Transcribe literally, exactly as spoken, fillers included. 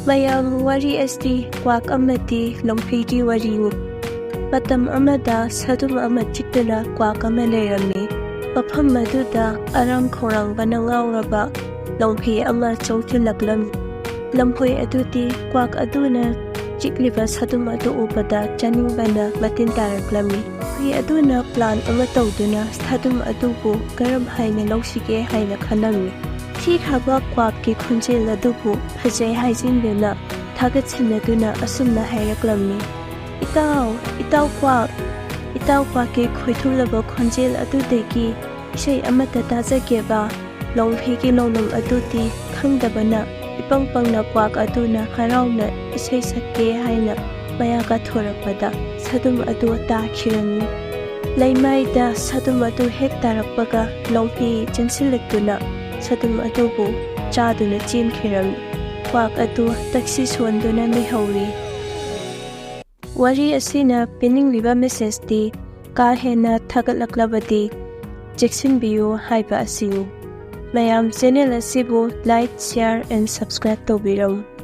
ꯃꯌꯥꯝ, ꯋꯥꯔꯤ ꯑꯁꯤ ꯀ꯭ꯋꯥꯛ ꯑꯃꯗꯤ ꯂꯣꯡꯐꯤꯒꯤ ꯋꯥꯔꯤꯅꯤ꯫ ꯃꯇꯝ ꯑꯃꯗ ꯁꯥꯗꯨꯝ ꯑꯃ ꯆꯤꯛꯇꯨꯅ ꯀ꯭ꯋꯥꯛ ꯑꯃ ꯂꯩꯔꯝꯃꯤ꯫ ꯃꯐꯝ ꯑꯗꯨꯗ ꯑꯔꯥꯝ ꯈꯧꯔꯥꯡꯕꯅ ꯉꯥꯎꯔꯕ ꯂꯣꯡꯐꯤ ꯑꯃ ꯆꯪꯁꯤꯜꯂꯛꯂꯝꯃꯤ꯫ ꯂꯝꯍꯨꯏ ꯑꯗꯨꯗꯤ ꯀ꯭ꯋꯥꯛ ꯑꯗꯨꯅ ꯆꯤꯛꯂꯤꯕ ꯁꯥꯗꯨꯝ ꯑꯗꯨ ꯎꯕꯗ ꯆꯥꯅꯤꯡꯕꯅ ꯃꯇꯤꯟ ꯇꯥꯔꯛꯂꯝꯃꯤ꯫ ꯂꯣꯡꯐꯤ ꯑꯗꯨꯅ plan ꯑꯃ ꯇꯧꯗꯨꯅ ꯁꯥꯗꯨꯝ ꯑꯗꯨꯕꯨ ꯀꯔꯝ ꯍꯥꯏꯅ ꯂꯧꯁꯤꯒꯦ ꯍꯥꯏꯅ ꯈꯜꯂꯝꯃꯤ꯫ ꯊꯤꯈ꯭ꯔꯕ ꯀ꯭ꯋꯥꯛꯀꯤ ꯈꯣꯟꯖꯦꯜ ꯑꯗꯨꯕꯨ ꯐꯖꯩ ꯍꯥꯏꯖꯤꯟꯗꯨꯅ ꯊꯥꯒꯠꯁꯤꯟꯅꯗꯨꯅ ꯑꯁꯨꯝꯅ ꯍꯥꯏꯔꯛꯂꯝꯃꯤ, "ꯏꯇꯥꯎ, ꯏꯇꯥꯎ ꯀ꯭ꯋꯥꯛ, ꯏꯇꯥꯎ ꯀ꯭ꯋꯥꯛꯀꯤ ꯈꯣꯏꯊꯨꯝꯂꯕ ꯈꯣꯟꯖꯦꯜ ꯑꯗꯨꯗꯒꯤ ꯏꯁꯩ ꯑꯃꯠꯇ ꯇꯥꯖꯒꯦꯕ?" ꯂꯣꯡꯐꯤꯒꯤ ꯂꯧꯅꯝ ꯑꯗꯨꯗꯤ ꯈꯪꯗꯕꯅ ꯏꯄꯪ ꯄꯪꯅ ꯀ꯭ꯋꯥꯛ ꯑꯗꯨꯅ ꯍꯔꯥꯎꯅ ꯏꯁꯩ ꯁꯛꯀꯦ ꯍꯥꯏꯅ ꯃꯌꯥ ꯀꯥꯊꯣꯔꯛꯄꯗ ꯁꯥꯗꯨꯝ ꯑꯗꯨ ꯇꯥꯈꯤꯔꯝꯃꯤ꯫ ꯂꯩꯃꯥꯏꯗ ꯁꯥꯗꯨꯝ ꯑꯗꯨ ꯍꯦꯛ ꯇꯥꯔꯛꯄꯒ ꯂꯣꯡꯐꯤ ꯆꯦꯟꯁꯤꯜꯂꯛꯇꯨꯅ ꯁꯥꯗꯨꯝ ꯑꯗꯨꯕꯨ ꯆꯥꯗꯨꯅ ꯆꯦꯟꯈꯤꯔꯝꯃꯤ꯫ ꯀ꯭ꯋꯥꯛ ꯑꯗꯨ ꯇꯛꯁꯤ ꯁꯣꯟꯗꯨꯅ ꯂꯩꯍꯧꯔꯤ꯫ ꯋꯥꯔꯤ ꯑꯁꯤꯅ ꯄꯤꯅꯤꯡꯂꯤꯕ messageꯇꯤ ꯀꯥ ꯍꯦꯟꯅ ꯊꯥꯒꯠꯂꯛꯂꯕꯗꯤ ꯆꯦꯛꯁꯤꯟꯕꯤꯌꯨ ꯍꯥꯏꯕ ꯑꯁꯤꯅꯤ꯫ ꯃꯌꯥꯝ, channel ꯑꯁꯤꯕꯨ like, share and subscribe ꯇꯧꯕꯤꯔꯝꯃꯨ꯫